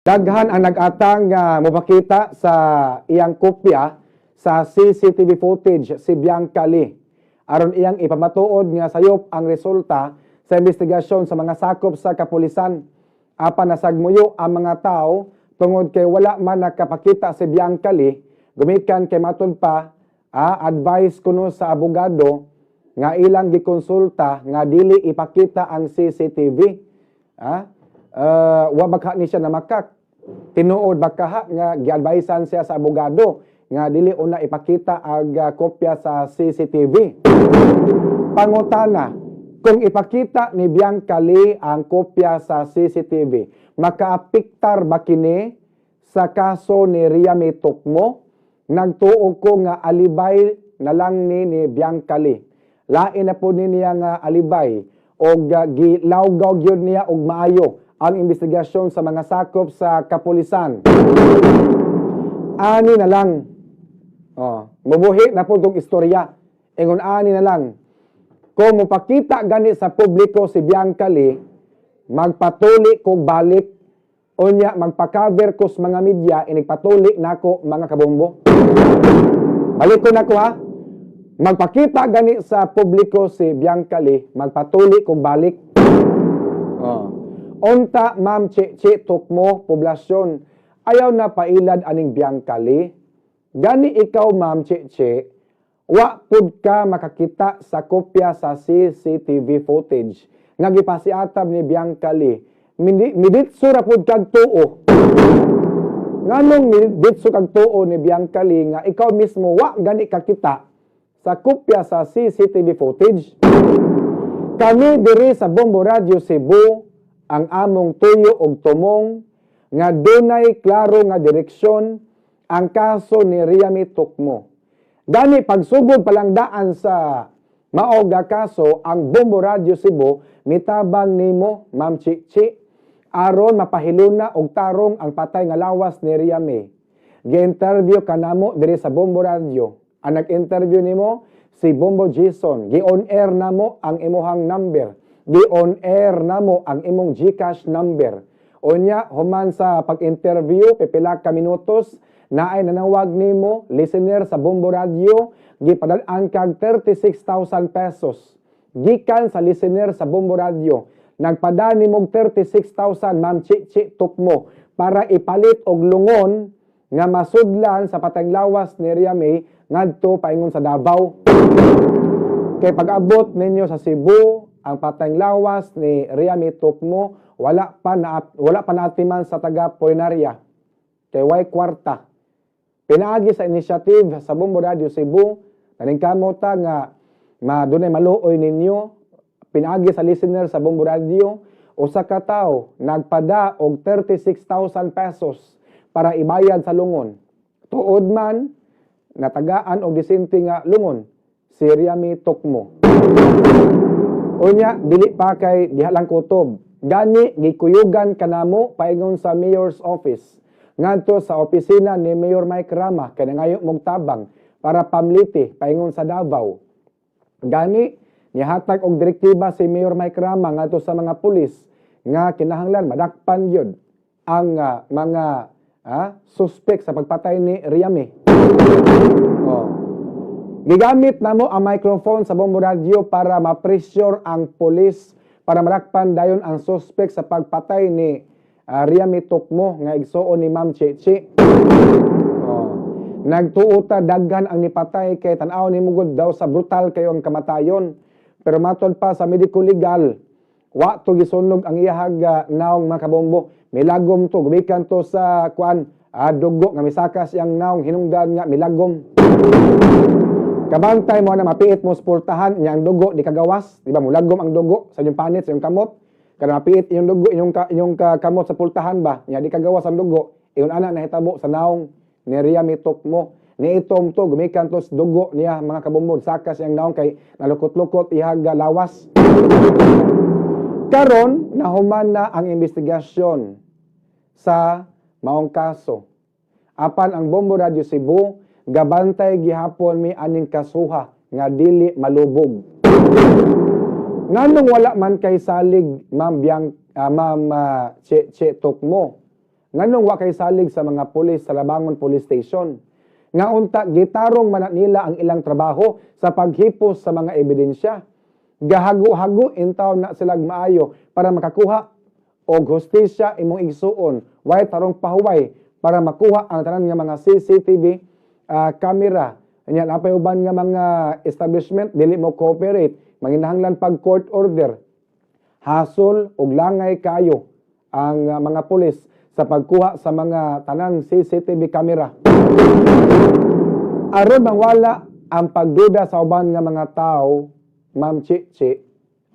Daghan ang nag-atang nga mopakita sa iyang kopya sa CCTV footage si Bianca Lee aron iyang ipamatuod nga sayop ang resulta sa investigasyon sa mga sakop sa kapulisan. Apan nasagmuyo ang mga tao tungod kay wala man nakapakita si Bianca Lee, gumikan kay matud pa advice kuno sa abogado nga ilang gikonsulta nga dili ipakita ang CCTV. Wa baka ni siya namakak? Tinuod ba kaha nga giadvisean siya sa abogado nga dili una ipakita ang kopya sa CCTV? Pangutana, kung ipakita ni Bianca Lee ang kopya sa CCTV, makaapektar ba kini sa kaso ni Riame Tocmo? Nagtuo ko nga alibay na lang ni Bianca Lee. Lain na po ni niya nga alibay og gilawgaw gyud niya og maayo ang investigasyon sa mga sakop sa kapulisan. Ani na lang. Oh, mubuhi na po tong istorya. Ingon ani na lang. Kung mopakita gani sa publiko si Bianca Lee, magpatuli kog balik, unya magpa-cover ko sa mga media, inigpatuli nako, mga kabombo. Balik ko nako ha. Magpakita gani sa publiko si Bianca Lee, magpatuli kog balik. Oh. Unta, Ma'am Che Che Tocmo, poblasyon, ayaw na pailad aning Bianca Lee. Gani ikaw, Ma'am Che Che, wa pud ka makakita sa kopya sa CCTV footage nga gipasiatab ni Bianca Lee. Miditso ra pud kag tuo. Nganong miditso kag tuo ni Bianca Lee nga ikaw mismo wa gani kakita sa kopya sa CCTV footage? Kami diri sa Bombo Radio Cebu, ang among tuyo og tumong nga dunay klaro nga direksyon ang kaso ni Riami Tocmo. Gani pagsugod palang daan sa mao nga kaso, ang Bombo Radio Cebu mitabang nimo, Ma'am Chichi, aron mapahiluna og tarong ang patay nga lawas ni Riami. Gi-interview ka namo diri sa Bombo Radio. Ang nag-interview nimo si Bombo Jason. Gi-on air namo ang imuhang number. Gi-on air namo ang imong GCash number. Unya human sa pag-interview, pipila ka minutos, naay nanawag nimo, listener sa Bombo Radio, gipadal-an kag 36,000 pesos. Gikan sa listener sa Bombo Radio. Nagpada nimog 36,000, Ma'am Chichi Tocmo, para ipalit og lungon nga masudlan sa patayng lawas ni Ria May ngadto paingon sa Davao. Kay pag-abot ninyo sa Cebu, ang patayng lawas ni Ria May Tocmo wala pa naatiman sa taga punerarya. Kay way kwarta. Pinaagi sa initiative sa Bombo Radio Cebu, naningkamot ta nga madunay maluoy ninyo, pinaagi sa listener sa Bombo Radio, usa ka tawo nagpada og 36,000 pesos para ibayad sa lungon. Tuod man natagaan og disente nga lungon si Riami Tocmo. Unya, dili pa kay diha lang kutob. Gani gikuyugan kanamo paingon sa mayor's office. Ngadto sa opisina ni Mayor Mike Rama kay nangayo mong tabang para pamliti paingon sa Davao. Gani nihatag og direktiba si Mayor Mike Rama ngadto sa mga pulis nga kinahanglan madakpan gyud ang mga suspect sa pagpatay ni Riami. Oh. Gigamit namo ang microphone sa Bombo Radio para ma-pressure ang pulis para madakpan dayon ang suspect sa pagpatay ni Riami Tocmo nga igsuon ni Ma'am Cheche. Oh. Nagtuo ta daghan ang nipatay kay tan-aw ni mugod daw sa brutal kayo ang kamatayon. Pero matod pa sa medico legal, wa to gisunog ang iyahag naong, mga kabombo. Milagom to gumikan to sa kuan dugo nga misakas iyang naong, hinungdan nga milagom. Kabantay mo na mapiit mo sa pultahan niya ang dugo di kagawas, di ba mulagom ang dugo sa inyong panit, sa inyong kamot. Kada mapiit inyong dugo, inyong kamot sa pultahan ba, niya di kagawas ang dugo. Ingon ana nahitabo sa naong ni Ria Tocmo. Ni itom to gumikan to sa dugo niya, mga kabombo, sakas iyang naong kay nalukot-lukot ihag lawas. Karon nahuman na ang investigasyon sa maong kaso. Apan ang Bombo Radio Cebu gabantay gihapon mi aning kasuha nga dili malubog. Nganong wala man kay salig, Ma'am Biang, Ma'am Che Che Tocmo? Nganong wa kay salig sa mga pulis sa Labangon Police Station? Nga unta gitarong man na nila ang ilang trabaho sa paghipos sa mga ebidensya. Gahago-hago intaw na sila maayo para makakuha og hustisya, imong igsuon. Way tarong pahuway para makuha ang tanan nga mga CCTV camera. Nya napay uban nga mga establishment dili mo cooperate, manginahanglan pag court order. Hasol og langay kayo ang mga pulis sa pagkuha sa mga tanang CCTV camera. Aron mawala ang pagduda sa uban nga mga tao, Ma'am Chichi,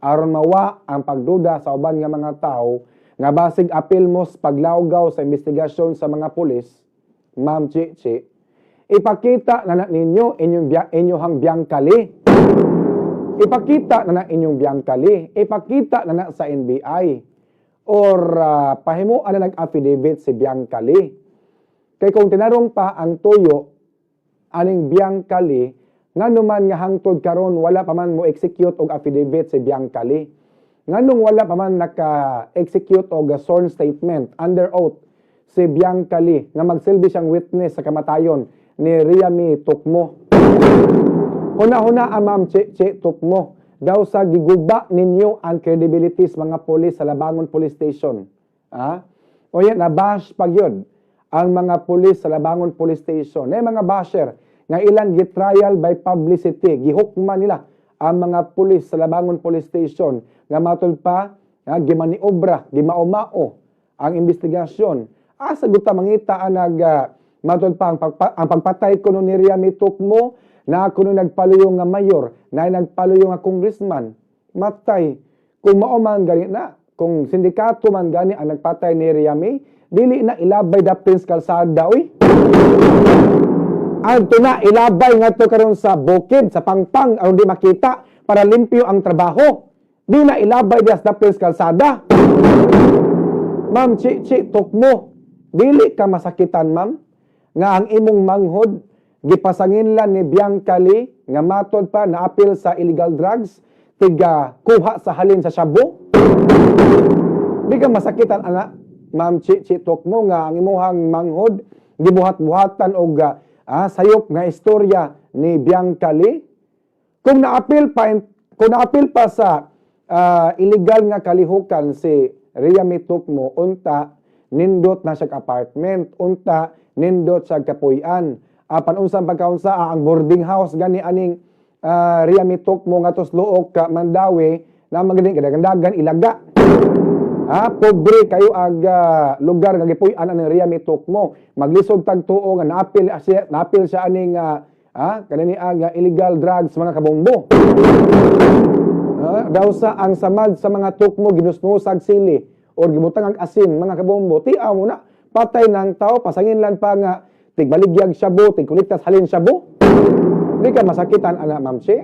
aron mawa ang pagduda sa uban nga mga tao nga basig apil mo sa paglawgaw sa investigasyon sa mga pulis, Ma'am Chichi, ipakita na na ninyo inyong Bianca Lee. Ipakita na na inyong Bianca Lee. Ipakita na na sa NBI. Or pahimuan na nag-affidavit si Bianca Lee. Kay kung tinarong pa ang tuyo aning Bianca Lee, ngano man nga hangtod karon wala pa man mo execute og affidavit si Bianca Lee? Nganong wala pa man naka-execute og sworn statement under oath si Bianca Lee nga magsilbi siyang witness sa kamatayon ni Riami Tukmo? Huna-huna ang Ma'am Che Che Tukmo. Daw sa giguba ninyo ang credibility sa mga pulis sa Labangon Police Station. Ah? O yan, nabash pag yun ang mga pulis sa Labangon Police Station. Na mga basher nga ilang gitrial by publicity, gihukman nila ang mga pulis sa Labangon Police Station nga matul pa nga gimaniobra, gimaomao ang investigasyon. Asa guta mangita ang nag matul pa ang pagpatay kuno ni Riami Tukmo na kuno nagpaluyo nga mayor, na nagpaluyo nga congressman. Matay. Kung mao man gani na, kung sindikato man gani ang nagpatay ni Riami, dili na ilabay da Prince Calzada, uy. Adto na ilabay ngadto karon sa bukid, sa pangpang, aron di makita para limpyo ang trabaho. Di na ilabay diya sa Prince Calzada. Ma'am Chi Chi Tukmo, dili ka masakitan, ma'am, nga ang imong manghod gipasanginlan ni Bianca Lee nga matod pa naapil sa illegal drugs, tiga kuha sa halin sa shabu? Di ka masakitan ana, Ma'am Chi Chi Tukmo, nga ang imuhang manghod gibuhat-buhatan og sayop nga istorya ni Bianca Lee? Kung naapil pa sa illegal nga kalihukan si Ria Mitukmo, unta nindot na siya apartment, unta nindot siya kapuy-an. Apan unsang pagkaunsa ang boarding house gani aning Ria Mitukmo nga Luok ka Mandaue na magaling kadagandagan ilaga. Pobre kayo ag lugar nga gipuy-an aning Ria Mitukmo. Maglisod tag tuo nga naapil siya aning kanini ang illegal drugs, mga kabombo. Daw sa ang samad sa mga tukmo ginusnusag sili or gibutang ang asin, mga kabombo. Ti mo na patay ng tao, pasanginlan pa nga tigbaligyag shabu, tigkuliktas halin shabu. Di ka masakitan ana, Ma'am Che?